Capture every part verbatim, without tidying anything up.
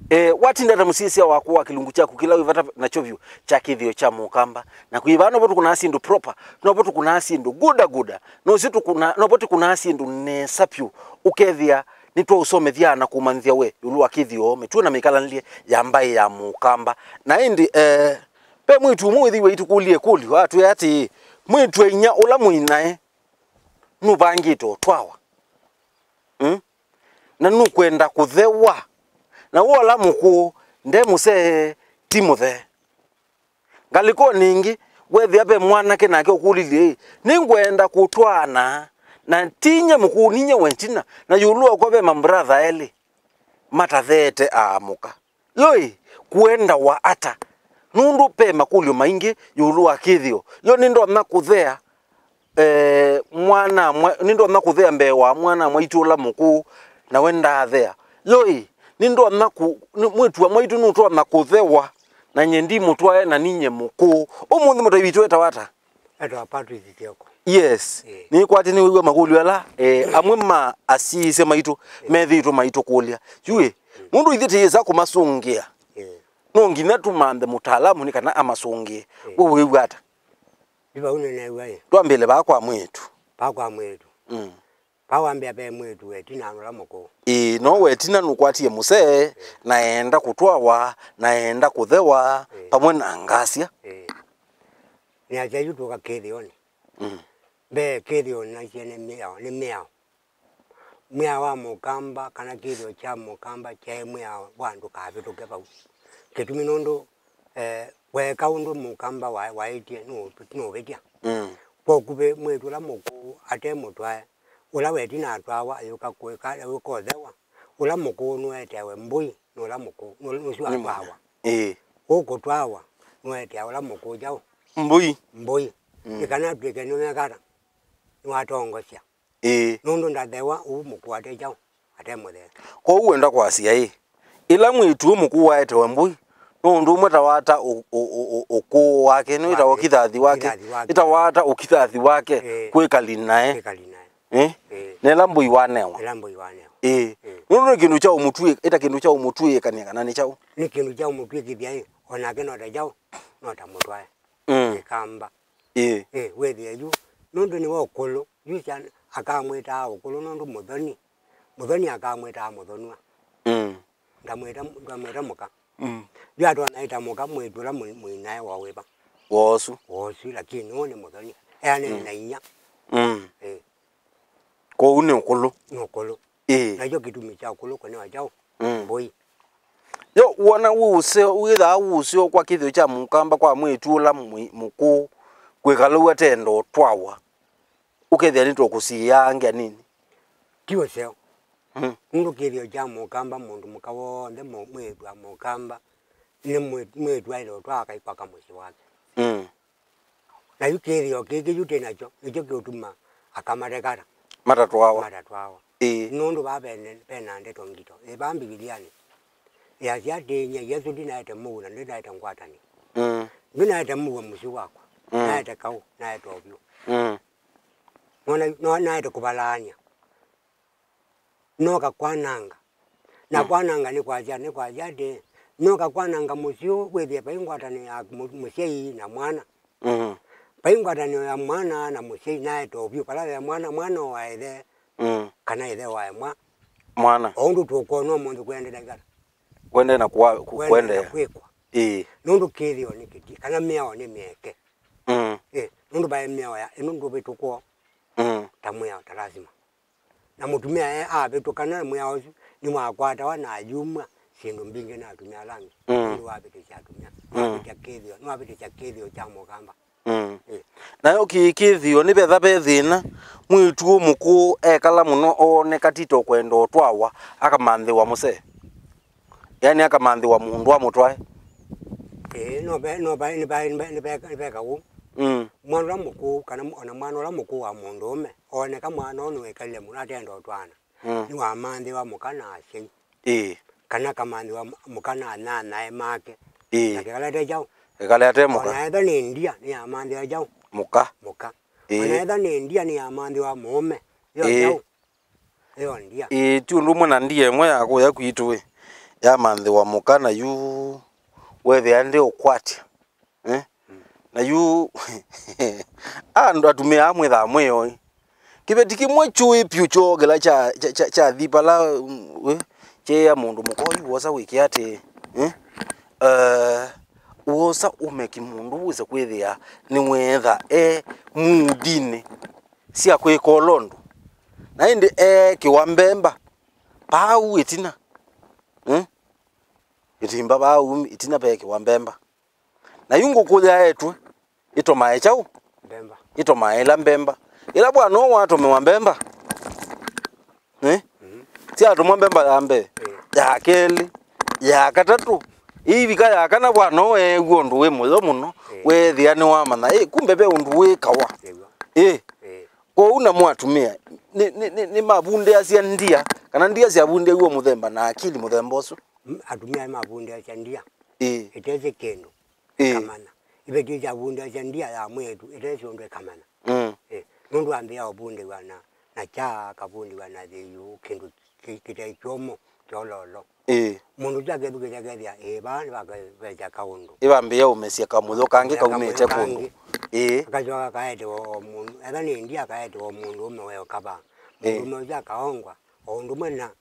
E, watinda ta mũsyaĩĩsya waku wa kĩlungu kyaku kĩla wĩ vata nakyo vyũ kya kĩthĩo kya mũkamba. Na kwĩ vaa novo tũkũnaa syĩndũ proper, novo tũkũnaa syĩndũ guda guda, novo tũkũnaa, novo tũkũnaa syĩndũ nesa vyũ, ũkethĩa nĩtwaũsomethya na kũmanyĩthya we ĩũlũ wa kĩthĩo, mĩtuo na mĩkalanĩlye ya mbaĩ ya mũkamba. Na ĩndĩ, e, ve mwĩĩtu ũmwe wĩthĩiwe aitũkũlya ĩkũlyo, atwĩa atĩĩ, mwĩĩtu-a-inyia ũla mũinae nũvangĩte ũtwawa. Mm? Na nũkwenda kũthewa. Na we ũla mũkũũ, nde mũsee, ti mũthee. Ngalĩkonĩ ĩngĩ, weethĩa ve mwanake nake ũkũlilye, "Ĩ, nĩngwenda kũtwaana, na ti nyie mũkũũ, ninyie wa ĩtina, na ĩũlũ wakwa ve mambratha elĩ matatheete aamũka." Yo-ĩ, kũendawa ata? Nũndũ ve makũlyo maingĩ ĩũlũ wa kĩthĩo. Yo nĩndonya kũthea, eh, mwana mwa-, nĩndonya kũthea mbee wa mwana mwaitũ ũla mũkũũ, na we ndaathea? Yo-ĩ, nĩndonya kũ-, nĩ-, mwĩĩtu wa mwaitũ nũtonya kũthewa, na nyie ndimũtwae, na ninyie mũkũũ? Ũmũnthĩ mũtai witũ etawa ata? Etawa Patrick Kioko. Yes. Eh. Nĩkwatĩ nĩwĩw'a makũlyo ala, eh, amwe ma asyaĩĩsya maitũ methĩĩtwe maitũkũlya. Yu-ĩ, nũndũ ithyĩ tĩyĩsa kũmasũngĩa, eh, no nginya tũmanthe mũtaalamu nĩ kana amasũngĩe. Eh. We wĩw'a ata? Yu vau nĩneew'a ĩ. Twambĩle vaa kwa mwĩĩtu. Vaa kwa mwĩĩtu. Mm. Vaa wambĩa ve mwĩĩtu wa ĩtina na ũla mũkũũ. Ĩĩ, no wa ĩtina nũkwatie mũsee, na eenda kũtwawa, na eenda kũthewa, ĩĩ, vamwe na ngasya. Ĩĩ. Nĩasya yu tũka kĩthĩonĩ. Mm. Mbee kĩthĩonĩ nasye nĩ mĩao, nĩ mĩao. Mwĩao wa mũkamba, kana kĩthĩo kya mũkamba kyaĩ mwĩao wa ndũkavĩtũke vau. Kĩtumi nũndũ, eh, weeka ũndũ mũkamba wa-, waĩtye, nũ-, nũvĩtya. Mm. Kwa ũkuvĩ, mwĩĩtu ũla mũkũũ ate mũtwae, ũla wa ĩtina atwawa, ayũka kũĩka, ayũka ũthewa. Ũla mũkũũ nũeteawe mbũi, nĩ ũla mũkũũ, nũ-, nũsu nĩ atwawa. Ĩĩ. Ũkũtwawa, nũetea ũla mũkũũ kyaũ? Mbũi. Mbũi. Mm. Nĩ kana atw'ĩke nĩwekata, nĩwatongosya. Ĩĩ. Nũndũ ndathewa ũu mũkũũ ate kyaũ? Ate mũthee. Kwoou wenda kwasya ĩ, ĩla mwĩĩtu ũũ mũkũũ waetewe mbũi, no ũndũ ũmwe ta wata ũ-, ũ-, ũ-, ũ-, ũkũũ wake, nĩwĩtawa ũkithathi wake, ũkithathi wake, nĩta wata ũkithathi wake, ĩĩ, kwĩ kali nae. Kwĩ kali nae. Ĩ? Ĩĩ. Na ĩla mbũi wanewa. Ĩla mbũi wanewa. Ĩĩ. Ĩĩ. Nũndũ nĩ kĩndũ kya ũmũtuĩ-, ĩta kĩndũ kya ũmũtuĩkany'a kana nĩ kyaũ? Nĩ kĩndũ kya ũmũtuĩkĩthya ĩ, o nake no ta kyaũ? No ta mũtwae. Mm. Ĩkamba. Ĩĩ. Ĩĩ, wĩthĩe yu, nũndũ nĩwe ũkũlũ, yu syana akamwĩtaa ũkũlũ nũndũ mũthoni. Mũthoni akamwĩtaa mũthonua. Mm. Ndamwĩta, ndamwĩta mũka. Mm. Yu atwanaĩta mũka mwĩĩtu ũla mũi-, mũinae wa wĩva? Wosu. Wosu, lakini ũũ nĩ mũthoni. Eanene, mm, na inya. Mm. Ĩĩ. Kwoou nĩ ũkũlũ. Nĩ ũkũlũ. Ĩĩ. Nakyo kĩtumi kya ũkũlũ kũnewa kyaũ? Mm. Mbũi. Yo, wona wĩ ũseo, wĩthaa wĩ ũseo kwa kĩthĩo kya mũkamba kwa mwĩĩtu ũla mũi-, mũkũũ kwĩkala ũu atenda ũtwawa, ũkethĩa nĩtũkũsiĩaa angĩ anini. Ti ũseo. Mm. Nũndũ kĩthĩo kya mũkamba, mũndũ mũka w'onthe, mũ-, mwĩĩtu wa mũkamba, nĩ mwĩ-, mwĩĩtu aĩle ũtwaa akaikwa kamũsyĩ wake. Mm. Na yu kĩthĩo kĩkĩ yu twĩ nakyo, nĩkyo kĩũtuma aka matekata. Matatwawa. Matatwawa. Ĩĩ. Nũndũ vaa vene-, vena ndeto ngito. Ĩ vaa Mbivilianĩ. Yasya atĩ, "Nyie Yesũ ndinaete mũuo na ndinaete ngwatanĩo." Mm. Ndinaete mũuo mũsyĩ wakwa. Mm. Naete kaũ, naete ũvyũ. Mm. Nona, no, naete kũvalaany'a. Nooka kwananga. Na, mm, kwananga nĩ kwasya, nĩ kwasya atĩ, nooka kwananga mũsyĩ ũũ, wĩthĩe vai ngwatanĩo ya mũ-, mũsyai na mwana. Mm. Vai ngwatanĩo ya mwana na mũsyai, naete ũvyũ, vala ve mwana, mwana wa ĩthe, mm, kana ĩthe wa mwa-, mwana. O ũndũ tũkwona ũmũnthĩ kũendee na ĩkala. Kũendee na kwa-, ku-, kũendee na kũendea kwĩkwa. Ĩĩ. Nũndũ kĩthĩo nĩ kĩti-, kana mĩao nĩ mĩeke. Mm. Ĩ, nũndũ vaĩ mĩao ya, ĩno ndũvĩtũkwo, mm, ta mwĩao, ta lasima. Na mũtumĩa e avĩtũka na mwĩao ũsu, nĩwakwatawa na ayumw'a syĩndũ mbingĩ na atumĩa ala angĩ. Mm. Nũndũ wavĩtĩsya atumĩa. Mm. Nĩwavĩtya kĩthĩo, nĩwavĩtĩsya kĩthĩo kya mũkamba. Mm. Ĩ. Nayo kĩ-, kĩthĩo nĩvetha ve thĩna, mwĩĩtu ũũ mũkũũ ekala mũno ooneka tito kwenda ũtwawa, akamanthĩwa mũsee. Yaani akamanthĩwa mũndũ amũtwae. Ĩĩ, no ve-, no vaĩ, nĩ vaĩ, nĩ ve-, nĩ veka, nĩ veka ũu. Mm. Mwana ũla mũkũũ, kana mw-, ona mwana ũla mũkũũ wa mũndũũme, ooneka mwana ũũ nĩwĩkalile mũno atenda ũtwaana. Mm. Nĩwamanthĩwa mũka na asyai. Ĩĩ. Kana akamanthĩwa m-, mũka na anyanyae make. Ĩĩ. Na kĩkala ate kyaũ? Kĩkala ate mũka. Ona ethwa nĩ ndia, nĩyamanthĩwa kyaũ? Mũka. Mũka. Ĩĩ. Ona ethwa nĩ ndia, nĩyamanthĩwa mũũme. Yo, ĩĩ, kyaũ? Ĩyo ndia. Ĩĩ, ti ũndũ ũmwe na ndia ĩmwe ya kũya kwitũ ĩ. Yamanthĩwa mũka na yu wethĩa ndĩ ũkwatya. Eh? Na yu andũ atumĩa mwĩthaa mwĩoi. Kĩveti kĩmwe kyũĩ pyũ kyoo kĩla kya, kya, kya, kyathi pala, mm, we, kyeea mũndũ mũka oyu wosa wĩke atĩ, eh? Eh, wosa ũmeki mũndũ wĩse kwĩthĩa nĩweetha e muudinĩ sya kwĩka ũla ũndũ. Na ĩndĩ eekĩwa mbemba pau ĩtina. Eh? Ĩtimba pau ĩtina peekĩwa mbemba. Na yu ngũkũ yaetwe, ĩtomae kyaũ? Mbemba. Ĩtomae ĩla mbemba. Ĩla bwana ũũ watũmĩwa mbemba, eh? Mhm. Syatũmwa mbemba ya mbee, eh, ya kelĩ, ya katatũ, ĩivika ya kana, bwana ũũ eew'a ũndũ wĩ mũyo mũno, eh, weethĩa nĩwamanya, ĩ, kumbe ve ũndũ wĩkawa. Ĩw'a. Ĩ. Eh. Kwoou namo atumĩa nĩ, nĩ, nĩ, nĩmavundĩasya ndia, kana ndia syavundĩaw'a mũthemba na akili mũthemba ũsu. Mm, atumĩa nĩmavundĩasya ndia. Ĩ. Ĩtesĩ kĩndũ. Ĩĩ. Ĩkamanya. Ĩveti syavundĩasya ndia ya mwĩĩtu ĩtesĩ ũndũ ĩkamanya. Mm. Ĩĩ. Nũndũ ambĩĩa ũvundĩw'a na, na kyaa, akavundĩw'a na yĩu, kĩndũ kĩ-, kĩte kyũmũ, kyololo. Ĩĩ. Mũndũ ũsu akethukĩĩsya akethĩa, ĩĩ, vaa nĩvakavekya kaũndũ. Ĩvambĩĩa ũmesya kamũyũ kangĩ kaumĩte kũndũ. Ĩĩ. Akasyoka akaetewa o mũndũ, etha nĩ ndia akaetewa o mũndũ ũme weũka vaa. Ĩĩ. Mũndũ ũme ũsu akaongwa, o ũndũ ũmwe na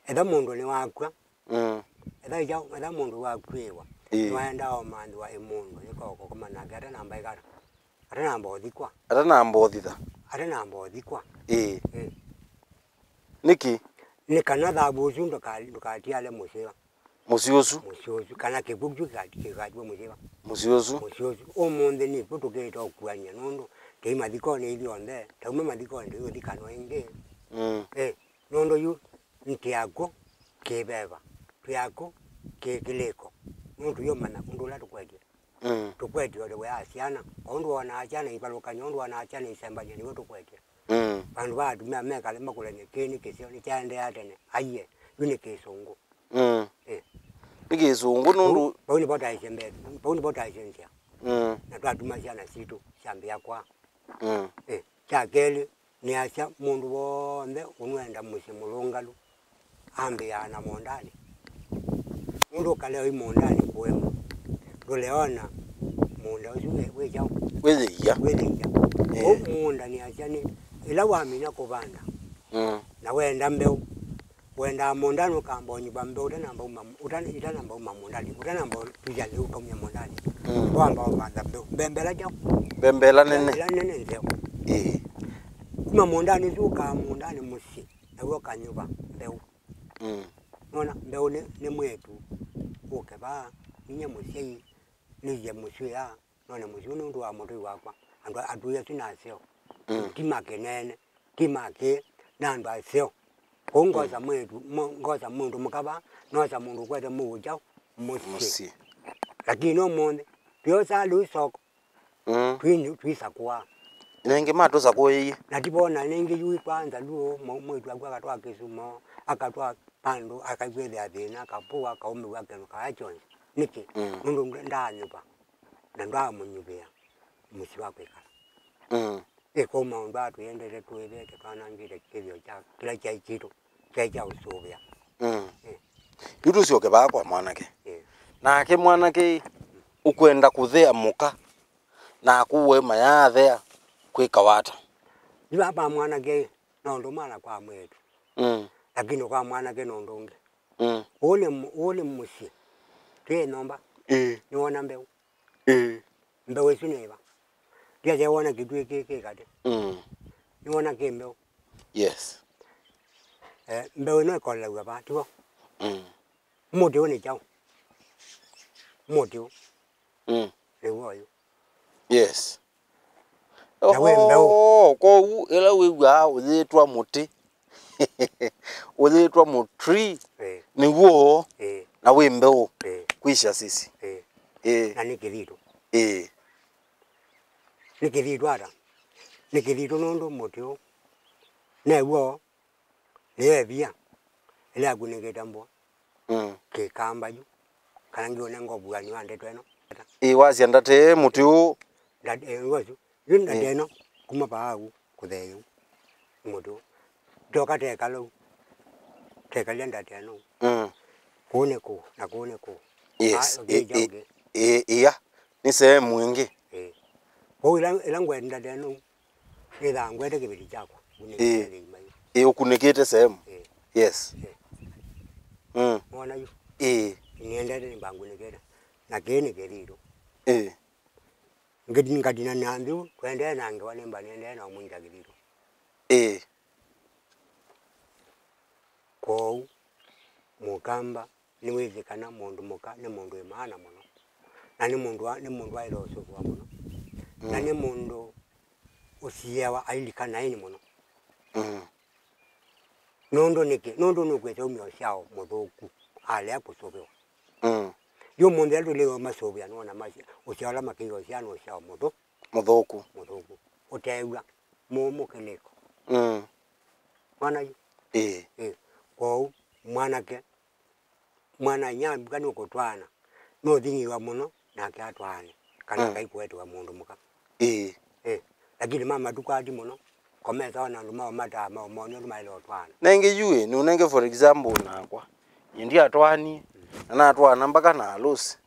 Etha mũndũ nĩwakw'a, mm, etha ĩkya, etha mũndũ wakw'ĩĩwa, ĩĩ, nĩwaendaa ũmanthĩwa ĩ mũndũ yĩka ũkũkoma nake atanamba ĩkata, atanamba ũthikwa. Atanamba ũthitha. Atanamba ũthikwa. Ĩĩ. Ĩĩ. Nĩkĩ? Nĩ kana thavu ũsu ndũka-, ndũkatiale mũsyĩ. Mũsyĩ ũsu. Mũsyĩ ũsu. Kana kĩkw'ũ kĩu kĩkati-, kĩkatiwe mũsyĩ. Mũsyĩ ũsu. Mũsyĩ ũsu. Ũmũnthĩ nĩkw'o tũkĩte ũkuany'a nũndũ tei mathikonĩ ithyonthe. Tauma mathikonĩ tũiũthikanwa ĩngĩ. Mm. Ĩĩ. Nũndũ yu nĩ twĩ akw'ũ kĩ-veva, twĩ akw'ũ kĩ-kĩlĩko, nũndũ tũyũmanya ũndũ ũla tũkwetye. Mm. Tũkwetye o ta we asyana, o ũndũ wonaa syana ivalũkany'a, ũndũ wonaa syana isembany'a, nĩw'o tũkwetye. Mm. Vandũ va atumĩa mekale makũlany'e kĩĩ nĩ kĩseo, nĩkyaendeea tene, aiee, yu nĩ kĩsũngũ. Mm. Eh. Nĩ kĩsũngũ nũndũ vau, vau nĩvo taisye mbee, vau nĩvo taisye nzĩa. Mm. Na twatuma syana sitũ syambĩĩa kwaa. Mm. Eh, kya kelĩ, nĩasya mũndũ w'onthe ũnũenda mũsyĩ mũlũngalu ambĩĩaa na mũũndanĩ. Nũndũ ũkalea ũi mũũndanĩ kũema, ndũleona mũũnda ũsu wĩ, wĩ kyaũ? Wĩyĩia. Wĩyĩia. Eh. Ũu mũũnda nĩasya nĩ ĩla wamina kũvanda, mm, na wenda mbeũ, wendaa mũũndanĩ ũkamba ũnyuva mbeũ ũtanamba uma, ũtana-, itanamba uma mũũndanĩ, ũtanamba ũtw'ĩka lĩu ũkaumya mũũndanĩ. Mm. Wamba ũvanda mbeũ. Mbembela kyaũ? Mbembela nene. Mbembela nene nzeo. Ĩĩ. Kuma mũũndanĩ ũsu ũkaa mũũndanĩ mũsyĩ, naw'o ũkanyuva mbeũ. Mm. Nona, mbeũ nĩ, nĩ mwĩĩtu ũke vaa, ninyie mũsyai, nĩthye mũsyĩ aa, none mũsyĩ ũũ nũndũ wa mũtũi wakwa. Andũ a-, atũi asu na aseo. Mm. Ti ma kĩnene, ti ma kĩĩ, na andũ aseo. Kwoou ngosa, mm, mwĩĩtu, mo-, ngosa mũndũ mũka vaa, nosa mũndũ ũkwete mũuo kyaũ? Mũsyĩ. Mũsyĩ. Lakini ũmũnthĩ, twĩosaa lĩu soko. Mm. Twinyu-, twisakũa. Nengĩ matũsakũĩie. Na ti vona nengĩ yu kwanza luo, mwa-, mwĩĩtu aku akatwaa kĩsumo, akatwaa vandũ, akakwĩthĩa thĩna, akavũwa, akaũmĩw'a kĩndũ kaa kyonthe. Nĩkĩ? Mm. Nũndũ ndanyuva, na ndwamũnyuvĩa mũsyĩ wa kwĩkala. Mm. Ĩ, kwoou maũndũ aa tũyendete tũĩvĩte twanangĩte kĩthĩo kya, kĩla kyaĩ kitũ. Kyaĩ kya ũsũvĩa. Mm. Eh. Yu tũsyoke vaa kwa mwanake. Eh. Nake mwanake ũkwenda kũthea mũka na akũwe mayaathea kwĩkawa ata? Yu vaa kwa mwanake no ũndũ ũmwe na kwa mwĩĩtu. Mm. Lakini kwa mwanake no ũndũ ũngĩ. Mm. Ũũ nĩ mũ-, ũũ nĩ mũsyĩ. Twĩ nyũmba. Ĩĩ. Nĩwona mbeũ. Ĩĩ. Mbeũ ĩsu nĩ ĩva? Ndiasya wona kĩtuĩ kĩ, kĩ katĩ. Mm. Nĩwona kĩ mbeũ. Yes. Eh, mbeũ ĩno ĩkolelaw'a vaa, tiw'o? Mm. Mũtĩ ũũ nĩ kyaũ? Mũtĩ ũũ. Mm. Nĩw'o ũyũ. Yes. Na wĩ mbeũ. Oho, kwoou ĩla wĩw'aa ũyĩtwa mũtĩ, ũyĩtwa mũtri, ĩĩ, nĩw'o, ĩĩ, na wĩ mbeũ, ĩĩ, kwĩsya sisi. Ĩĩ. Ĩĩ. Na nĩ kĩthitũ. Ĩĩ. Nĩ kĩthitũ ata? Nĩ kĩthitũ nũndũ mũtĩ ũũ new'o nĩyo ĩvia ĩla yakunĩkĩte mbũa. Mm. Kĩkamba yu, kana ngiũne ngovuanio wa ndeto ĩno. Ĩĩ, wasya ndata ĩĩ mũtĩ ũũ. Ndata ĩĩ, ngwasu. Yu ndata, ĩĩ, ĩno, kuma vaa ũu, kũthea ũu, mũtĩ ũũ. Twoka tekala ũu. Tekalya ndata ĩno. Mm. Kũu nĩ kũu, na kũu nĩ kũu. Yes. Ah, okay, ĩ, ĩ, okay. Ĩ, ĩa. Nĩ sehemu ĩngĩ. Ĩ. Kwoou ĩla, ĩla ngwenda tenu, nĩthaa ngwete kĩveti kyakwa. Ĩ. Nĩkĩte thĩima yu. Ĩ, ũkunĩkĩte sehemu. Ĩ. Yes. Ĩ. Mm. Mwana yu. Ĩ. Nĩendete nĩmbangunĩkĩte. Na kĩĩ nĩ kĩthitũ. Ĩ. Ngati-, ngatinanĩa nthĩ, tũendee na ngewa nĩmba nĩendee na ũmwĩta kĩthitũ. Ĩĩ. Kwoou, Mũkamba nĩwĩsĩ kana mũndũ mũka nĩ mũndũ wĩ maana mũno. Na nĩ mũndũ wa, nĩ mũndũ waĩle ũsũvĩwa mũno. Na nĩ mũndũ ũsiĩawa ailikana aini mũno. Mm. Nũndũ nĩkĩ? Nũndũ nũkwĩsa umya ũsyao mũthũku alea kũsũvĩwa. Mm. Yu mũnthĩ andũ lĩo masũvĩa nũona masi-, ũsyao ala makĩiwa ũsyao nĩ ũsyao mũthũ-, mũthũku. Mũthũku. Ũtew'a mũmũ kĩlĩko. Mm. Mwana yu? Ĩĩ. Ĩĩ. Kwoou mwanake, mwana inya nduka nũkũtwaana, nũthing'iwa mũno, nake atwaane, kana Mm. Ngai kũetĩwa mũndũ mũka. Ĩĩ. Eh, lakini ma matukũ ati mũno, komesa ona andũ mao mataa mao moni ũndũ maĩle ũtwaana. Nenge yu ĩ, nũnenge for example nakwa. Nyie ndiatwaanie, na natwaana mpaka na Alosi.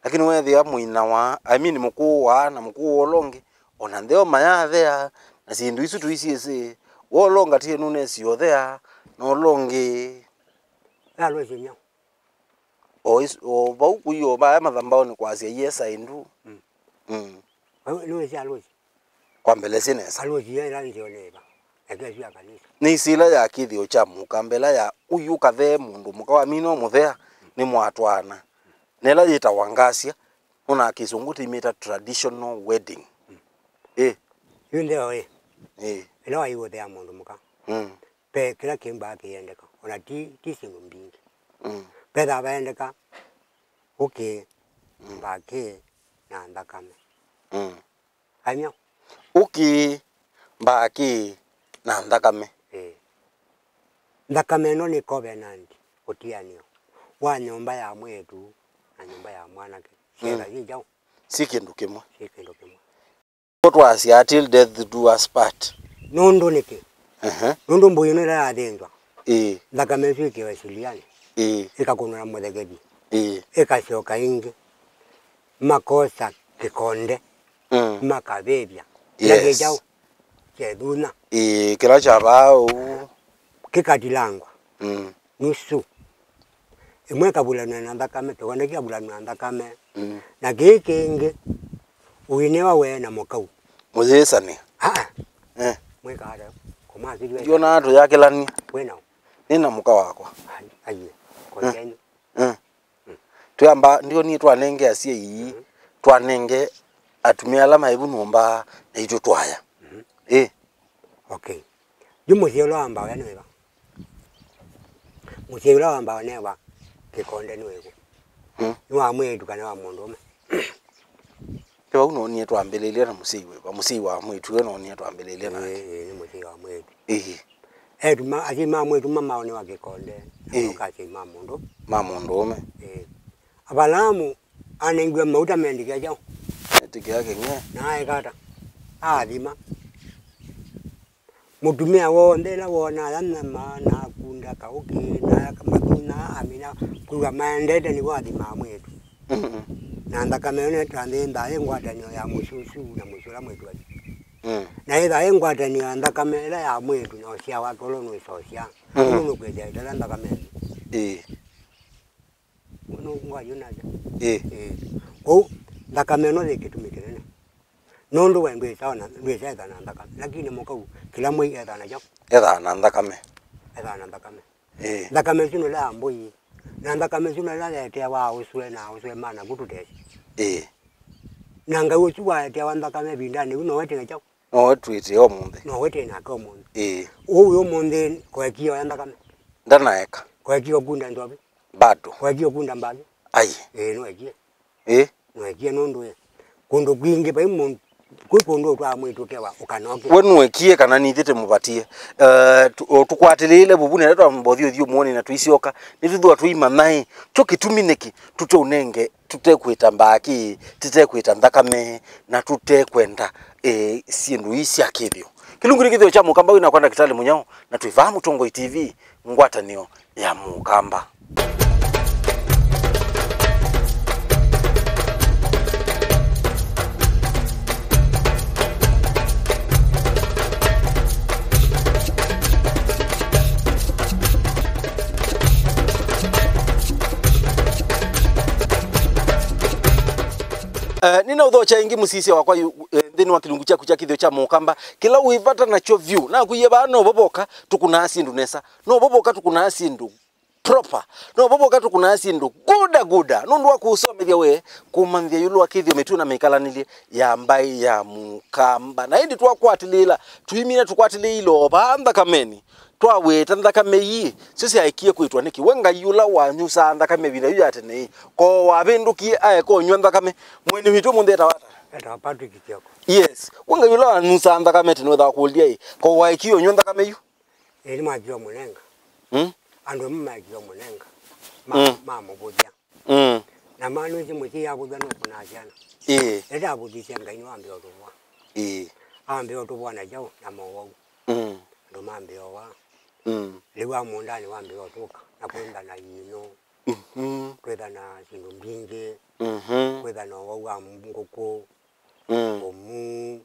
Lakini weethĩa mũinawa, I mean mũkũũ waa na mũkũũ ũla ũngĩ, ona ntheo mayathea, na syĩndũ isu tũisyĩsĩ, wa ũla ũngatie nũnesi ũthea, na ũla ũngĩ. Alosi nyau. O is-, o vau kũi o vaya mathambaũnĩ kwasya, "Yes, I do." Mm. Mm. Vau nĩwĩsĩ Alosi? Kwambelesye nesa. Alosi ye ĩla nzeo nĩva. Eke sya kanisa. Nĩ ĩsĩ ĩla ya kĩthĩo kya Mũkamba, ĩla ya ũyũ ũkathee mũndũ mũka wamina ũmũthea, nĩ mwatwaana. Na ĩla yĩtawa ngasya, nũna kĩsũngũ tĩmĩta traditional wedding. Mm. Ĩ. Yu ntheo ĩ. Ĩ. Ĩla waĩ ũthea mũndũ mũka. Mm. Ve kĩla kĩmbaa kĩyendeka, ona ti, ti syĩndũ mbingĩ. Mm. Vethaa vaendeka ũkĩ, mm, mbakĩ na nthakame. Mm. Any'o? Ũkĩ, mbakĩ na nthakame. Ĩĩ. Nthakame ĩno nĩ covenant, ũtianĩo wa nyũmba ya mwĩĩtu na nyũmba ya mwanake. Mm. Syĩtha syĩ kyaũ? Syĩ kĩndũ kĩmwe. Syĩ kĩndũ kĩmwe. Nĩvo twasya, "Till death do us part." Nũndũ nĩkĩ? Ehe. Nũndũ mbũi ĩno ĩla yathĩnzwa, ĩĩ, nthakame ĩsu ĩkĩwa ĩsilianĩ, ĩĩ, ĩkakũnwa na mũthekethi, ĩĩ, ĩkasyoka ĩngĩ, makosa kĩkonde, mm, makavĩvya. Yes. Kĩla kĩ kyaũ? Kyethunya. Ĩĩ, kĩla kyavaa ũu. Kĩkatilangwa. Mm. Nusu. Ĩmwe ĩkavulanw'a na nthakame, kĩkonde kĩkavulanw'a na nthakame. Mm. Na kĩĩ kĩngĩ, ũinĩwa we na mũkau. Mũyĩsanĩa. Aa. Eh. Mwĩka ata? Kũmasiliwa. Ndiona tũyakĩlania. Wĩ naũ? Nĩ na mũka wakwa. Ai, aiye. Mm. Kondenyu. Mm. Twĩamba, ndionie twanenge asyai, mhm, twanenge atumĩa ala maĩ vu nyũmba, naitũ twaya. Mhm. Ĩ. Okay. Yu mũsyai ũla wa mbaũ nĩ wĩva? Mũsyai ũla wa mbaũ newa kĩkonde nĩ wĩkũ? Mm. Nĩ wa mwĩĩtu kana wa mũndũũme? Kĩu vau nonie twambĩlĩlye na mũsyai wĩva? Mũsyai wa mwĩĩtu we nonie twambĩlĩlye nake. Ĩĩ, ĩĩ, nĩ mũsyai wa mwĩĩtu. Ĩĩ. Etu ma, asyai ma mwĩĩtu mamaonewa kĩkonde, na, ĩĩ, moka asyai ma mũndũ. Ma mũndũũme. Ĩĩ. Avalaamu anengiwe mauta mendĩkĩa kyaũ? Etĩkĩa kĩng'e. Na aeka ata? Aathima. Mũtumĩa w'onthe ĩla wonaa nyama na akunda kaũkĩ na aka mathunya amina kwĩw'a maendete nĩw'o athimaa mwĩĩtu. Mm-mm. Na nthakame ĩyo nĩtanthĩndaa yĩ ngwatanĩo ya mũsyĩ ũsu na mũsyĩ ũla mwĩĩtu athi. Mm. Na yĩthaa yĩ ngwatanĩo ya nthakame ĩla ya mwĩĩtu na ũsyaa wake ũla ũnũĩsosya, mm, ũndũ nũkwĩthĩa ĩtala nthakame ĩngĩ. Ĩĩ. Nũ-, ngwayũ nasya. Ĩĩ. Ĩĩ. Kwoou, nthakame ĩno yĩ kĩtumi kĩnene. Nũndũ we ndwĩsa ona, ndwĩsa etha na nthakame. Lakini mũkau, kĩla mwei etha na kyaũ? Etha na nthakame. Etha na nthakame. Ĩĩ. Nthakame ĩsu nĩla ya mbũi. Na nthakame ĩsu nĩla yeteawa aũsũe na aũsũe ma naku tũtesĩ. Ĩĩ. Na Ngai ũsu waeteawa nthakame ĩvindanĩ yu, nowe tĩ na kyaũ? Nowe twĩtĩe ũmũnthĩ. Nowe twĩ nake ũmũnthĩ. Ĩĩ. Ũu wĩ ũmũnthĩ kũekie oya nthakame. Ndanaeka. Kũekie ũkunda nzovi. Bado. Kũekie ũkunda mbathi. Ai. Ĩĩ, nũekie. Ĩĩ. Nũekie nũndũ ĩ. Kũndũ kwingĩ vai mũndũ, kwĩ kũndũ ũtwaa mwĩĩtu ũkewa ũkanoke. We nũekie kana nithyĩ tĩmũvatie? Eh, tũ-, o, tũkwatĩlĩĩle vuvu nĩla twambothi ũthyũmũonĩ na tũisyoka, nĩtwĩthĩwa tũimanya ĩ, kyo kĩtumi nĩkĩ tũteũnenge tũtekwĩta mbaakĩ, tũtekwĩta nthakame, na tũtekwenda, eh, syĩndũ ii sya kĩthĩo. Kĩlungu nĩ kĩthĩo kya Mũkamba wĩ nakwa Ndakĩtalĩ Mũnyao, na twĩ vaa Mũtongoi T V, ngwatanĩo ya Mũkamba. Eh, nĩnaũthokya ĩngĩ mũsisya wakwa yu-, eh, nthĩnĩ wa kĩlungu kyaku kya kĩthĩo kya Mũkamba. Kĩla wĩ vata nakyo vyũ, nakwĩie vaa novo voka tũkũnaa syĩndũ nesa. Novo voka tũkũnaa syĩndũ proper. Novo voka tũkũnaa syĩndũ guda guda. Nũndũ wa kũũsomethya we, kũmanyĩthya ĩũlũ wa kĩthĩo, mĩtuo na mĩkalanĩlye ya mbaĩ ya Mũkamba. Na ĩndĩ twakwatĩlĩĩla, tũimina tũkwatĩlĩĩile o vaa nthakamenĩ. Twaweta nthakame ii, syo syaekie kwĩtwa nĩkĩ? We Ngai ũla wanyusaa nthakame ĩvinda yu ya tene ĩ, ko wavĩndũkie aeka ũnyw'a nthakame? Mũeni witũ ũmũnthĩ etawa ata? Etawa Patrick Kioko. Yes. We Ngai ũla wanyusaa nthakame tene wĩthawa kũlya ĩ, ko waekie ũnyw'a nthakame yu? Ĩĩ, nĩmaekie ũmũnenga. Mm? Andũ amwe maekie ũmũnenga. Ma-, mm, mamũvũthya. Mm. Na manwĩsĩ mũsyai avũthwa nũkũnaa syana. Ĩĩ. Ĩla avũthisye Ngai nĩwambĩĩa ũtũvũa. Ĩĩ. Ambĩĩa ũtũvũa na kyaũ? Na mowau. Mm. Andũ mambĩĩa ũwa. Mm. Lĩu wa mũũndanĩ wambĩĩa ũtũka na kwĩtha na inyũ. Mhm. Kwĩtha na syĩndũ mbingĩ. Mhm. Kwĩtha na ũwau wa ngũkũ. Mm. Ũmu.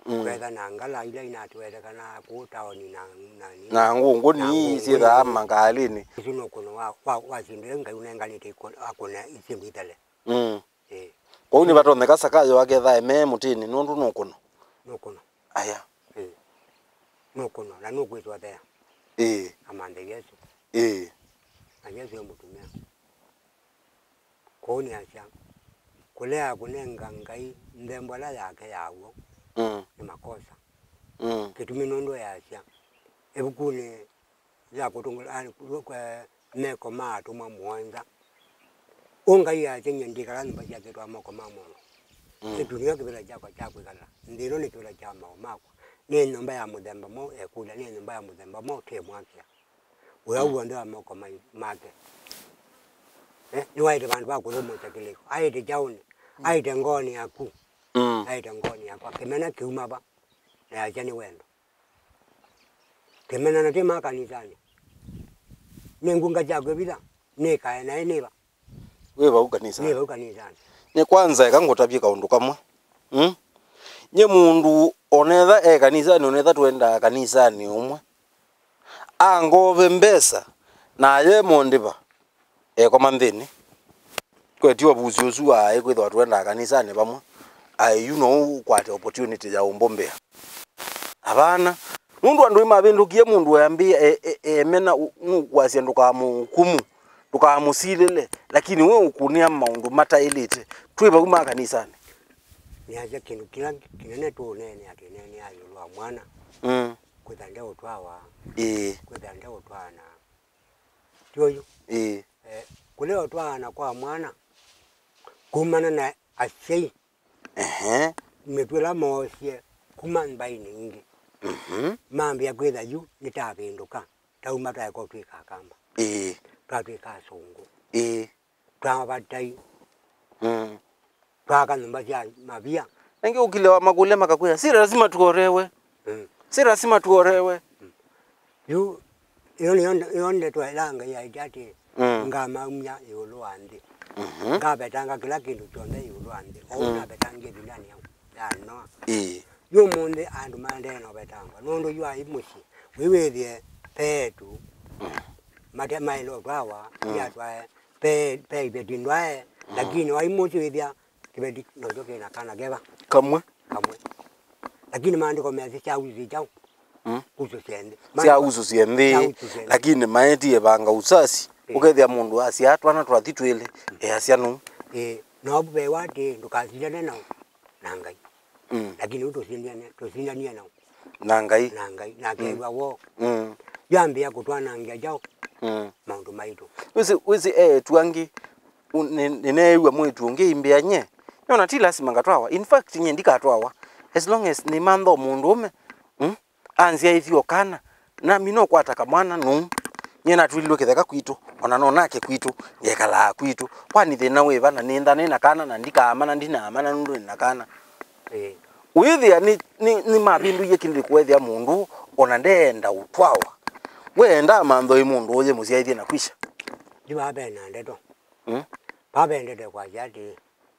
Mm. Kwĩtha na ngala ila inatũetekana kũu taoni na, na nini? Na ngũngũni syĩthaa mangalĩnĩ. Ũsu nũkũno wa, wa, wa syĩndũ ila Ngai ũnenganĩte ikũ-, akũna syĩndũ ithele. Mm. Ĩĩ. Kwoou nĩvatonyeka Sakayo aketha eme mũtĩnĩ nũndũ nũkũno. Nũkũno. Aya. Ĩĩ. Nũkũno, na nũkwĩtwa thea. Ĩĩ. Amanthe Yesũ. Ĩĩ. Na Yesũ e mũtumĩa. Kwoou nĩasya, kũlea kũnenga Ngai nthembo ĩla yake ya w'o, mm, nĩ makosa. Mm. Kĩtumi nũndũ easya, ĩvukunĩ ya kũtũngũla, a, kwe-, meko ma atũmwa mũonza. Ũ Ngai easya, nyie ndikala nyũmba syakĩtwe na moko ma mũndũ. Mm. Kĩtu nĩkyo kĩvĩla kyakwa kya kwĩkala. Nthĩ ĩno nĩ kĩvĩla kya maũ makwa. Nĩ nyũmba ya mũthemba mwaũ? Ekũlya, nĩ nyũmba ya mũthemba mwaũ? Twĩmwakĩa. Wĩa, mm, w'onthe wa moko mai-, make. Eh, nĩwaĩte vandũ va kũthũmũkya kĩlĩko. Aĩte kyaũnĩ. Mm. Aĩte ngoonĩ yaku. Mm. Aĩte ngoonĩ yakwa. Kĩmena kĩuma va? Na yakya nĩ wendo. Kĩmena na twĩ ma kanisanĩ. Nĩ ngunga kyaku ĩvitha. Nĩkae naĩ nĩ va? Wĩ vau kanisanĩ. Nĩ vau kanisanĩ. Nĩ kwanza eka ngũtavye kaũndũ kamwe. Mm? Nye mũndũ onetha e kanisanĩ, onetha twendaa kanisanĩ ũmwe. Angove mbesa, na aye mondĩva, ekoma nthĩnĩ. Kweti ũvusi ũsu wa aĩ kwĩthĩwa twendaa kanisanĩ vamwe. Aĩ yu no ũkwate opportunity ya ũmbombea. Avana. Nũndũ andũ nĩmavĩndũkie mũndũ eambĩĩa e-, e-, emena ũ-, nũkwasya ndũkamũhukumu, ndũkamũsilĩle, lakini we ũkũnĩa maũndũ mataĩlĩte. Twĩ vau ma kanisanĩ. Nĩasya kĩndũ kĩla kĩnene tũũneenea, twĩneenea ĩũlũ wa mwana. Mm. Kwĩtha ndeũtwawa. Ĩĩ. Kwĩtha ndeũtwaana. Ti ũyu? Ĩĩ. Eh, kũlea ũtwaana kwa mwana kumana na asyai. Ehe. Mĩtũ ĩla moosie kuma mbaĩnĩ ingĩ. Mhm. Mambĩa kwĩtha yu nĩtavĩndũka. Tauma twaeka ũtwĩka Akamba. Ĩĩ. Twatwĩka Asũngũ. Ĩĩ. Twavatai. Mm. Twaka nyũmba sya mavia. Nangĩ ũkilĩwa makũlya makakwĩa, "Si lazima tuolewe. Mm. Si lazima tuolewe." Mm. Yu, ĩyo nĩyo nde-, ĩyo ndeto ĩla Ngai aĩtye atĩ, mm, ngamaumya ĩũlũ wa nthĩ. Mhm. Ngavetanga kĩla kĩndũ kyonthe ĩũlũ wa nthĩ. O ũu, mm, navetangie ĩvindanĩ ya, ya Noa. Ĩĩ. Yu ũmũnthĩ andũ maendee na ũvetangwa. Nũndũ yu aĩ mũsyĩ, wĩwĩthĩe peetu, mm, mate maĩle ũtwawa, mm, yatwae, pe, pe iveti ndwae, mm, lakini waĩ mũsyĩ wĩthĩa kĩveti nokyo kĩna kana keva. Kamwe. Kamwe. Lakini maandĩko measya sya usu kyaũ? Mm. Usu sya nthĩ. Sya usu sya nthĩ, sya usu sya nthĩ. Lakini maetie vanga usasi. Ĩĩ. Ũkethĩa mũndũ asya twana twathi twĩlĩ, mm, easya nũu. Ĩĩ, na ũvu vewa atĩ, ndũkasindane nao, na Ngai. Mm. Lakini ũu tũsindanie, tũsindanie nao. Na Ngai. Na Ngai, na akew'a, mm, woo. Mm. Yambĩĩa kũtwanangĩa kyaũ? Mm. Maũndũ maitũ. Wĩsĩ, wĩsĩ eĩtu angĩ, u-, nĩ-, nĩneew'a mwĩĩtu ũngĩ aimbĩa nye, nĩona ti lasima ngatwawa. In fact, nyie ndikatwawa. As long as nĩmantha o mũndũũme, mm, anzyaĩthya o kana, nami nokwata kamwana nũu. Nyie natw'ĩlilwe kĩtheka kwitũ, ona no nake kwitũ, ngekalaa kwitũ. Kwani thĩna wĩva na nĩntha nĩ na kana na ndikaamana, ndinaamana nũndũ nĩ na kana? Ĩĩ. Ũyĩthĩa nĩ, nĩ, nĩmavĩndũie kĩndũ kũethĩa mũndũ ona ndeenda ũtwawa. We enda amantha ĩ mũndũ ũyĩ mũsyaĩthye na kwisha. Yu vaa ve na ndeto. Mm? Vaa ve ndeto ĩkwasya atĩĩ,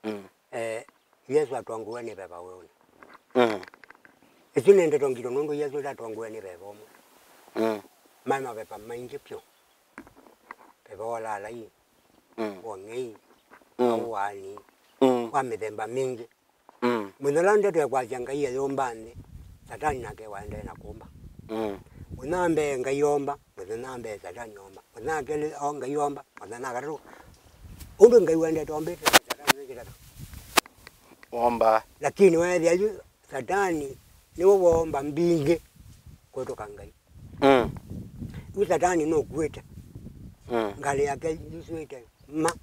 mm, eh, Yesũ atongoew'e nĩ veva weũnĩ. Mm. Ĩsu nĩ ndeto ngito nũndũ Yesũ ndatongoew'e nĩ veva ũmwe. Mm. Maĩ maveva maingĩ vyũ. Veva wa ũlaalai, mm, wa ũng'ei, mm, wa ũaani, Mm. Wa mĩthemba mingĩ. Mm. Mũthenya ũla ndeto ya kwasya Ngai ayũmba nthĩ, Satani nake waendee na kũmba. Mm. Mũthenya wa mbee Ngai omba, mũthenya wa mbee Satani omba. Mũthenya wa kelĩ o Ngai omba, mũthenya wa katatũ. Ũndũ Ngai wendete ombĩte, Satani wĩkĩte ta. Omba. Lakini weethĩa yu Satani nĩwe woomba mbingĩ kũvĩtũka Ngai. Mm. Yu Satani nũkuĩte. Mm. Ngalĩ yake yusũĩte ma.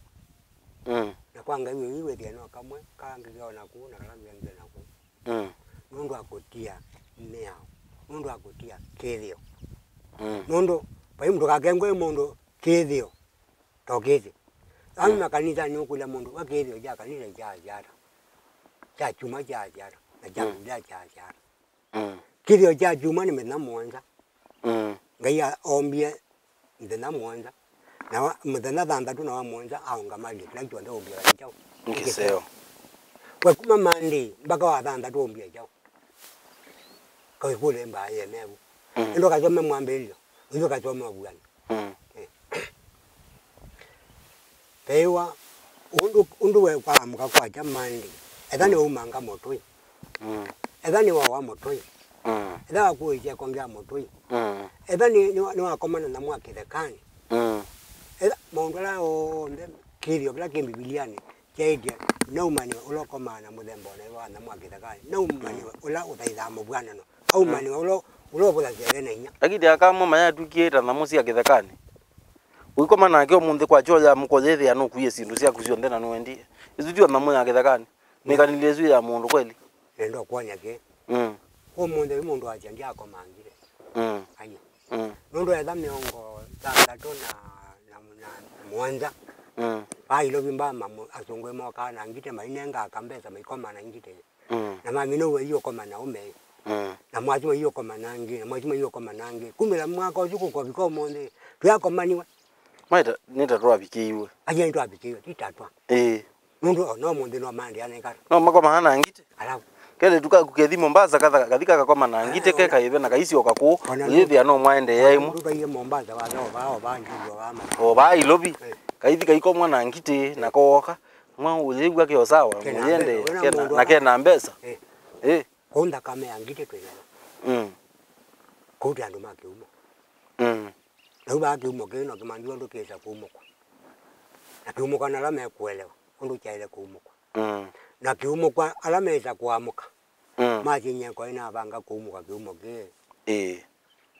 Mm. Na kwa Ngai wĩw'ĩ wĩthĩe no kamwe, kangĩ ke o naku, na kala kangĩ ke o naku. Mm. Nũndũ wa kũtia mĩao, nũndũ wa kũtia kĩthĩo. Mm. Nũndũ vai mũndũ kakengwe mũndũ kĩthĩo to kĩthĩ. Anu mm. Makanitha nĩũkũlya mũndũ, "We kĩthĩo kya kanitha kyaasya ata? Kya kyumwa kyaasya ata? Na kya mm. Mbiblia kyaasya ata?" Mm. Kĩthĩo kya kyumwa nĩ mĩthenya mũonza. Mm. Ngai a-, oombie mĩthenya mũonza. Na wa, mũthenya thanthatũ na wa mũonza aũngamalile kĩla kyonthe ũmbie kyaũ. Nĩ kĩseo. We kuma Monday mpaka wa thanthatũ ũmbie kyaũ. Kaĩkũlye mbaa yĩ mevu. Mm. Ĩndĩ ũkasome mwambĩlĩlyo, ũthi ũkasome ũvuan'yo. Mm. Eh. Veiwa, ũndũ, ũndũ we kwaamũka kwakya Monday, etha nĩwaumanga mũtũi. Mm. Etha nĩwawa mũtũi. Mm. Etha wakũĩsya kongea mũtũi. Mm. Etha nĩ, nĩ, nĩwakomana na mwa kĩthekanĩ. Mm. Etha maũndũ ala onthe kĩthĩo kĩla kĩ Mbivilianĩ kyaĩtye, "Naumanie ũla ũkomaa na mũthemba o na wa nyamũ wa kĩthekanĩ. Naumanie mm. Ũla ũthaithaa mũvw'anano. Aumanie mm. Ũla, ũla ũvũthasya ĩthe na inya." Lakini aka amwe mayatw'ĩkie ta nyamũ sya kĩthekanĩ. Ũikoma nake ũmũnthĩ kwakya ũyamũka ũyĩthĩa nũkuie syĩndũ syaku syonthe na nũendie. Ĩsu tyo nyamũ ya kĩthekanĩ. Nĩkanilye ĩsu ya mũndũ kweli. Nenda ũkwony'a kĩ? Mm. Ũmũnthĩ ũyũ mũndũ wasya ndyakomangile. Mm. Aye. Mm. Nũndũ etha mĩongo thanthatũ na, na, na mũonza. Mm. Vaa Ilovi mbaa mamu-, asũngũĩ mokaa na ngitĩ mainenga aka mbesa maikoma na ngitĩ. Mm. Na mamina ũu aiũkoma na ũme. Mm. Na mwathi maiũkoma na angĩ, na mwathi maiũkoma na angĩ. Kumĩla mwaka ũsu kũkũvika ũmũnthĩ, tũyakomaniwe. Maita, nĩ ta twavikĩiwe. Aye nĩtwavikĩiwe, ti tatwa. Ĩĩ. Nũndũ o no mũnthĩ no maandĩanĩka. No makomaa na ngitĩ. Alafu. Kelĩtu kaku kethi Mombasa katha, kathi kakakoma na ngitĩ ke kaĩve na kaisyoka kũu. Ona ũyĩthĩa no mwaendeea ĩmwe. Nũndũ twaie Mombasa, watha o vaa, o vaa, njuo vaa ma. O vaa Ilovi. Eh. Kaithi kaikomwa na ngitĩ na kooka. Mwa ũyĩw'a keo sawa, mũyĩendeea. Kena mbesa. Eh. Eh. Kũu nthakame ya ngitĩ twĩ nayo. Mm. Kũu twĩ andũ ma kĩumo. Mm. Na u vaa kĩumo kĩu no kĩmanthĩwa ũndũ kĩsa kũumũkwa. Na kĩumũkwa na ala mekũelewa ũndũ kyaĩle kũumũkwa. Mm. Na kĩumũkwa ala mesa kũamũka. Mm. Masinye koĩ navanga kũumũka kĩumo kĩĩ. Ĩĩ.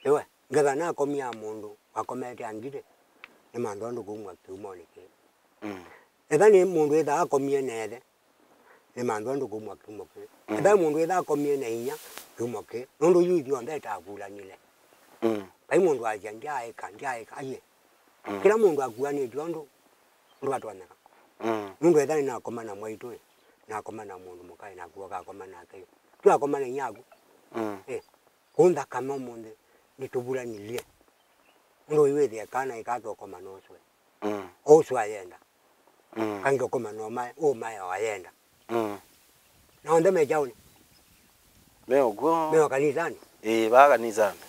Nĩwe, ngetha nakomia mũndũ wakomete angitĩ, nĩmanthĩwa ũndũ kũumũka kĩumonĩ kĩĩ. Mm. Etha nĩ mũndũ ĩtha akomie na ĩthe, nĩmanthĩwa ũndũ kũumũka kĩumo kĩĩ. Mm. Etha mũndũ ĩtha akomie na inya, kĩumo kĩĩ. Nũndũ yu ithyonthe ĩtavulanile. Mm. Vai mũndũ asya, "Ndyaĩka, ndyaĩka," aiye. Mm. Kĩla mũndũ akuanĩtw'e ũndũ ndwatonyeka. Mm. Nũndũ etha nĩnakoma na mwaitũ-ĩ, nakoma na mũndũ mũka-ĩ, naku ũkakoma nake-ĩ. Twakoma na inyaku. Mm. Eh, kũu nthakame ũmũnthĩ nĩtũvulanilye. Ũndũ ũiwĩthĩe kana ĩkatokoma na ũswe. Mm. O ũswe ayenda. Mm. Kangĩ ũkoma na ũmae, ũmae o ayenda. Mm. Na onthe me kyaũnĩ? Me ũkw'o. Me o kanisanĩ? Ĩĩ, vaa kanisanĩ.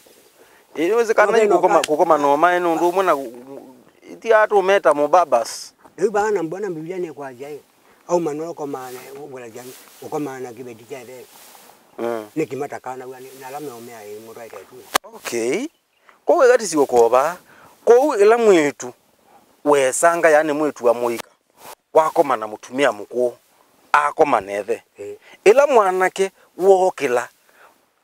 Ĩĩ, nĩwĩsĩ kana yu kũkoma, kũkoma na ũmae nĩ ũndũ ũmwe na ti atũmeta mũbabas. Rĩu vaa na mbona Mbivilia nĩkwasya ĩ, auma nũkomaa na, ũkũlasya, ũkomaa na kĩveti kya ĩthe. Mm. Nĩkĩ matakanaw'a nĩ, na ala meũmea ĩ mũtwaĩte ĩtunĩ? Okay. Kwoou ĩkatisye ũkova, kwoou ĩla mwĩĩtu wesanga, yaani mwĩĩtu wa mũika, wakoma na mũtumĩa mũkũũ, akoma na ĩthe. Ĩĩ. Ĩla mwanake wookĩla,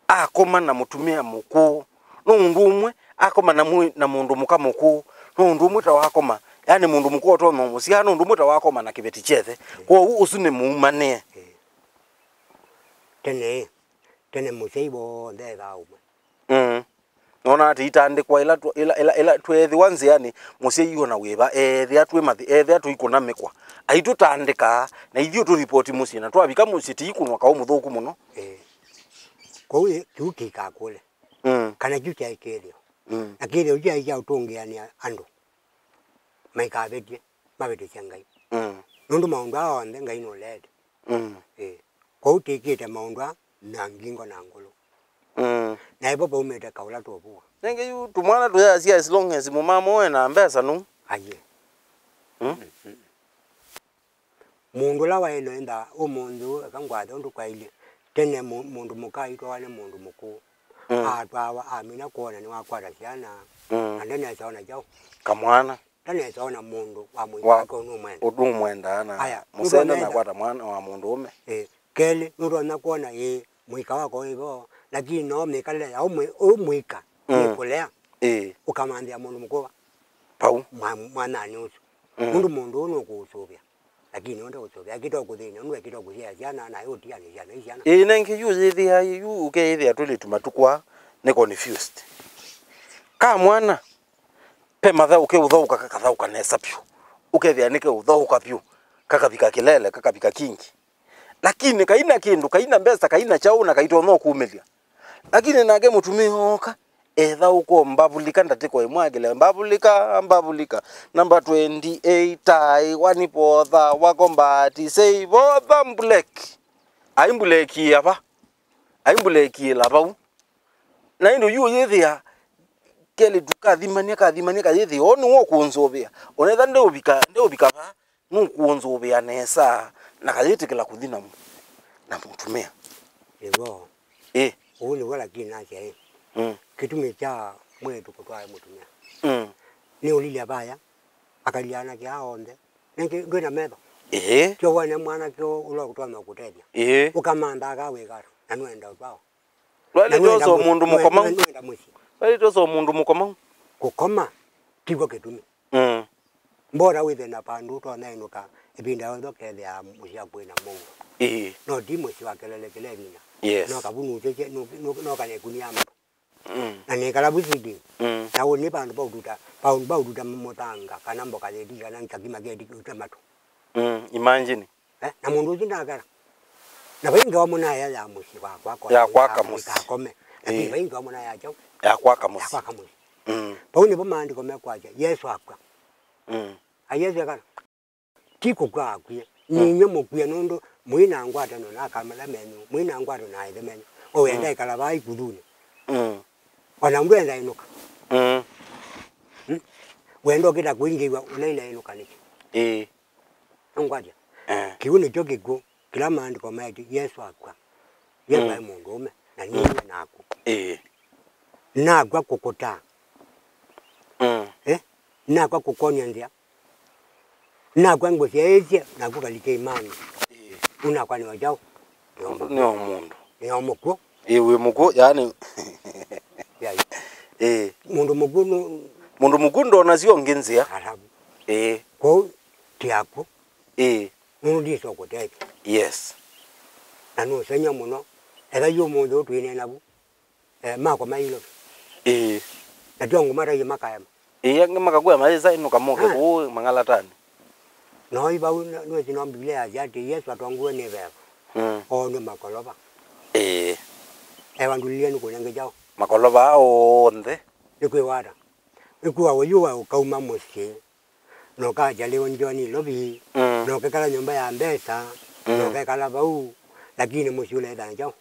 akoma na mũtumĩa mũkũũ, no ũndũ ũmwe akoma na mwĩ-, na mũndũ mũka mũkũũ, no ũndũ ũmwe ta wakoma, yaani mũndũ mũkũũ ũtonya ũmũsyaa, no ũndũ ũmwe ta wakoma na kĩveti kya ĩthe. Ĩĩ. Kwoou ũsu nĩ mũumanĩe. Ĩĩ. Tene, tene mũsyai w'onthe ethaa ũmwe. Mm. Nona atĩ itandĩkwa ĩla tũ-, ĩla, ĩla, ĩla tweethĩwa nzĩanĩ, mũsyai o na wĩva, eethĩa twĩ mathĩ, eethĩa tũikũnamĩkwa, aitũtandĩkaa, na ithyĩ tũripoti mũsyĩ, na twavika mũsyĩ, tĩikũnwa kaũ mũthũku mũno. Ĩĩ. Kwoou ĩ-, kĩu kĩikakũle. Mm. Kana kĩu kyaĩ kĩthĩo. Mm. Na kĩthĩo kyaĩ kya ũtũngĩanĩa andũ maikavĩtye, mavĩtĩsye Ngai. Mm. Nũndũ maũndũ aa onthe Ngai nũleete. Mm. Ĩĩ. Kwoou tĩkĩte maũndũ aa na ngingo na ngũlũ. Mm. Na ĩvo vaumĩte kaũla tũvũa. Nĩngĩ yu tũmwana tũyasya as long as mũmamo we na mbesa nũu. Aiye. Mm? Mũndũ ũla waĩle enda ũmũnthĩ ũũ, eka ngwathe ũndũ kwailye. Tene mũ-, mũndũ mũka aitwawa nĩ mũndũ mũkũũ. Mm. Atwawa, amina kwona nĩwakwata syana, Mm. na ndanesa ona kyaũ. Kamwana. Ndanesa ona mũndũ wa mũika Wa- wake ũnũmwenda. Ũndũ ũmwendaa na Aya, mũsenda nũtonya nakwata mwana wa mũndũũme. Ĩ, kelĩ, nũtonya kwona, ĩ, mũika wako wĩ vo, lakini no mĩkalĩle ya ũmwe-, ũyũ mũika Mm. nĩkũlea, Ĩĩ. ũkamanthĩa mũndũ mũkũũ va? Pau. Mwa-, mwananĩ ũsu. Mm. Nũndũ mũndũ ũũ nũkũũsũvĩa. Lakini ũnde ũsũvĩa, ekĩte ũkũthĩnĩa, nũndũ ekĩte ũkũsyaĩa syana, na ũtianĩ syana, i syana. Ĩĩ, nengĩ yu yĩthĩa, yu ũkeĩthĩa twĩlĩtu matukũ aa nĩ confused. Ka mwana, pe mathaũ keũthaũka, kakathaũka nesa vyũ. Ũkethĩa nĩkeũthaũka vyũ, kakavika kĩlele, kakavika kingi. Lakini kaina kĩndũ, kaina mbesa, kaina kyaũ, na kaitonya ũkumĩlya. Lakini nake mũtumĩa ooka, etha ũko mbavulika ndatĩko ĩmwe akĩle, "Mbavulika, mbavulika, namba twenty-eight, tai, wanipotha, wakombati, sei, votha mbuleki." Aimbulekĩĩa va? Aimbulekĩĩla vau. Na ĩndĩ yu yĩthĩa kelĩtu kathimany'a, kathimany'a, kayĩthĩa o nĩwe ũkũnzũvĩa. Onetha ndeũvika, ndeũvika va, nũkũnzũvĩa nesa, na kayĩtĩkĩla kũthi na mũ-, na mũtumĩa. Ĩvo. Ĩ. Ũu nĩw'o lakini nasya ĩ. Mm. Kĩtumi kya mwĩĩtu kũtwaa mũtumĩa. Mm. Nĩ ũlilya vaya, akalilya anake aa onthe. Nĩkĩ ndwĩ na metho? Ĩĩ. Kyo wone mwanake ũla ũkũtonya kũtethya. Ĩĩ. Ũkamantha aka wĩkata, na nũenda ũtwao. Lwalĩ Na nũenda twosa mũsyĩ, mũndũ nũenda, mũkomau. Nũenda mũsyĩ. Lwalĩ twosa mũndũ mũkomau. Kũkoma, tikw'o kĩtumi. Mm. Mbora wĩthe na vandũ ũtonya ĩnũka ĩvinda yonthe ũkethĩa mũsyĩ waku wĩna mũuo. Ĩĩ. No ti mũsyĩ wa kelele kĩla ĩvinda. Yes. No kavunusye, no, no, no kana ĩkunia matu. Mm. Na nĩkala vu sitting. Mm. Na ũnĩ vandũ va ũtuta, vandũ va ũtuta mũthanga, kana mboka yĩti, kana kakima keti ũte matu. Mm. Imagine. Eh, na mũndũ ũsu ndakala. Na vai ngewa mũna ya, ya mũsyĩ wakwa, Ya kwaka mũsyĩ. Ndikakome. Lakini Ĩĩ. vai ngewa mũna ya kyaũ? Ya kwaka Ya mũsyĩ. kwaka mũsyĩ. Mm. Vau nĩvo maandĩko mekwasya, Yesũ akw'a. Mm. A Yesũ ekana? Ti kũkw'a akwie. Mm. Ninyie mũkwie nũndũ mũi na ngwatanĩo na akamala menyu, mũi na ngwatanĩo na aĩthe menyu. O wenda Mm. ĩkala vaa ikuthunĩ. Mm. Ona ndwenda ĩnũka. Mm. Mm. Wenda ũkĩta kũingĩw'a ũla ĩla ĩnũka nĩkĩ? Ĩĩ. Nũngwatya. Eh. Kĩu nĩkyo kĩkw'ũ kĩla maandĩko maĩtye Yesũ akw'a. Yesũ Mm. aĩ mũndũũme, na ninyie nakw'a. Ĩĩ. Nakw'a kũkũtaa. Mm. Eh? Nakw'a kũkwony'a nzĩa. Nakw'a ngũsyaĩĩsye, naku kalike imani. Ĩĩ. Ũnakwa nĩ o kyaũ? Nĩ o mũndũ. Nĩ o mũndũ. Nĩ o mũkw'ũ. Ĩĩ, wĩ mũkw'ũ, yaani. Yai. Ĩĩ. Mũndũ mũkw'ũ nũ- Mũndũ mũkw'ũ ndonasya ũngĩ nzĩa. Alavu. Ĩĩ. Kwoou, ti akw'ũ. Ĩĩ. Nũndũ ndĩsa ũkũtethya. Yes. Na nũseng'ya mũno. Ethwa yu ũmũnthĩ ũtwĩnena vu. Eh, makwa mailove. Ĩĩ. Na tyo ngũmataie makaema. Ĩĩ, angĩ makakwĩa mayĩsa ĩnũka moke Ah. kũũ mang'alatanĩ. No i vau nĩ- nĩwĩsĩ no Mbivilia yasya atĩ Yesũ atongoiwe nĩ veva. Mm. Oonw'e makolova. Ĩĩ. Ewa ndũlilye nĩ kũnenge kyaũ? Makolova aa onthe. Nĩ kwĩwata. Ĩkuwa ũyu wa ũkauma mũsyĩ. Na ũkakyalĩwa ndyoni Nairobi, Mm. na ũkekala nyũmba ya mbesa, na Mm. ũkekala vau, lakini mũsyĩ ũleethana kyaũ?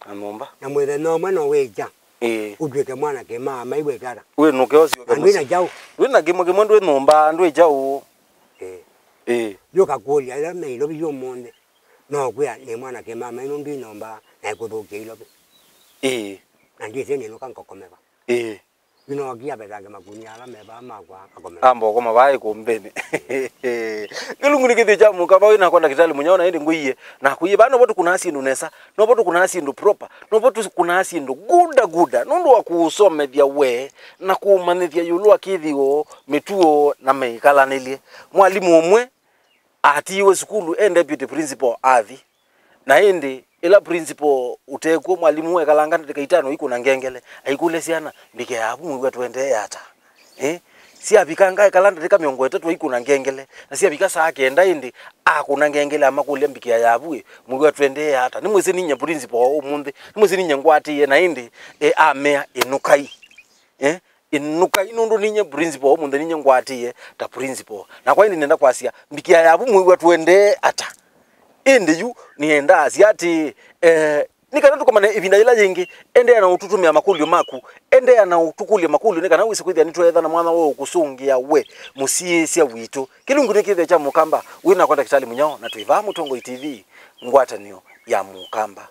Na nyũmba. Na mũthenya ũmwe no wĩkya, Ĩĩ. ũtw'ĩke mwana kĩmaa, maiw'ĩke ata? Wĩnũke ũsyoke Na ndwĩ na mũsyĩ. Kyaũ? Wĩ na kĩmwe kĩmwe ndwĩ nyũmba, ndwĩ kyaũ? Ĩĩ. Ĩĩ. Yũka kũlya ĩla Nairobi yu ũmũnthĩ, no kwĩa nĩ mwana kĩmaa, mai nũndũ nyũmba, na ĩkũthũkĩa Nairobi. Ĩĩ. Na ndĩsĩ nĩnũka ngakome va. Ĩĩ. Nĩnookie avetange makunia ala me vaa makwa akome. Amba ũkoma vaa ĩkũmbĩnĩ. Kĩlungu nĩ kĩthĩ kya mũka vau nakwa ndakĩtalĩ mũnyao na ĩndĩ ngũie. Na kũie vaa novo tũkunaa syĩndũ nesa, novo tũkunaa syĩndũ proper, novo tũkunaa syĩndũ guda guda. Nũndũ wa kũũsomethya we na kũũmanyĩthya ĩũlũ wa kĩthĩo, mĩtuo na mĩkalanĩlye. Mwalimũ ũmwe atiiwe sukulu e deputy principal athi. Na ĩndĩ, ĩla principal ũtekw'o, mwalimũ ekalanga ndatĩka itano aikũna ngengele, aikũlya syana, "Mbikĩa yavu mwĩw'a tũendee ata?" Eh? Syavikanga ekala ndatĩka mĩongo ĩtatũ aikũna ngengele, na syavika saa kenda ĩndĩ akũna ngengele amakũlya, "Mbikĩa yavu ĩ, mwĩw'a tũendee ata?" Nĩmwĩsĩ ninyie principal ũmũnthĩ, nĩmwĩsĩ ninyie ngwatĩĩe, na ĩndĩ, eh, amea, "Ĩnũkai." Eh? Ĩnũkai nũndũ ninyie principal ũmũnthĩ, ninyie ngwatĩĩe ta principal. Nakwa ĩndĩ nĩenda kwasya, mbikĩa yavu mwĩw'a tũendee ata? Ĩndĩ yu nĩenda asya atĩĩ, eh, Nĩ kana tũkomane ĩvinda yĩla yĩngĩ, endeea na ũtũtũmĩa makũlyo maku, endeea na ũtũkũlya makũlyo nĩ kana wĩse kwĩthĩa nĩtweethana mwanya wa ũkũsũngĩa we, mũsiĩĩsya witũ. Kĩlungu nĩ kĩthĩe kya Mũkamba, wĩ nakwa Ndakĩtalĩ Mũnyao, na twĩ vaa Mũtongoi T V, ngwatanĩo ya Mũkamba.